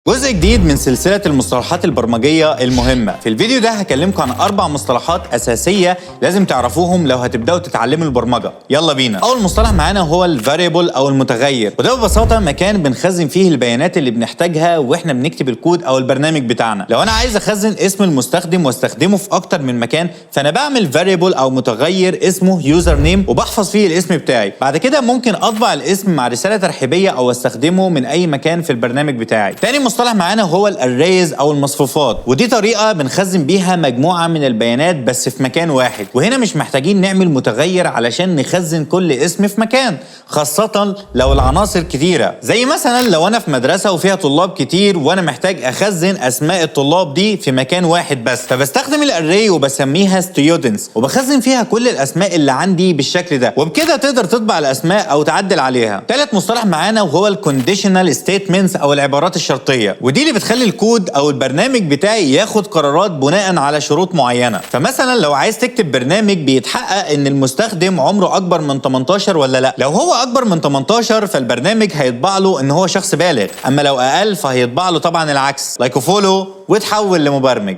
جزء جديد من سلسلة المصطلحات البرمجية المهمة. في الفيديو ده هكلمكم عن 4 مصطلحات أساسية لازم تعرفوهم لو هتبدأوا تتعلموا البرمجة. يلا بينا. أول مصطلح معانا هو ال variable أو المتغير، وده ببساطة مكان بنخزن فيه البيانات اللي بنحتاجها واحنا بنكتب الكود أو البرنامج بتاعنا. لو أنا عايز أخزن اسم المستخدم واستخدمه في أكتر من مكان، فأنا بعمل variable أو متغير اسمه username وبحفظ فيه الاسم بتاعي. بعد كده ممكن أطبع الاسم مع رسالة ترحيبية أو استخدمه من أي مكان في البرنامج بتاعي. تاني مصطلح معانا هو ال arrays او المصفوفات، ودي طريقه بنخزن بيها مجموعة من البيانات بس في مكان واحد، وهنا مش محتاجين نعمل متغير علشان نخزن كل اسم في مكان، خاصة لو العناصر كتيرة، زي مثلا لو انا في مدرسه وفيها طلاب كتير وانا محتاج اخزن اسماء الطلاب دي في مكان واحد بس، فبستخدم ال array وبسميها students وبخزن فيها كل الاسماء اللي عندي بالشكل ده، وبكده تقدر تطبع الاسماء او تعدل عليها. تالت مصطلح معانا وهو ال conditional statements او العبارات الشرطيه، ودي اللي بتخلي الكود او البرنامج بتاعي ياخد قرارات بناء على شروط معينه. فمثلا لو عايز تكتب برنامج بيتحقق ان المستخدم عمره اكبر من 18 ولا لا، لو هو اكبر من 18 فالبرنامج هيطبع له ان هو شخص بالغ، اما لو اقل فهيطبع له طبعا العكس. like و follow وتحول لمبرمج.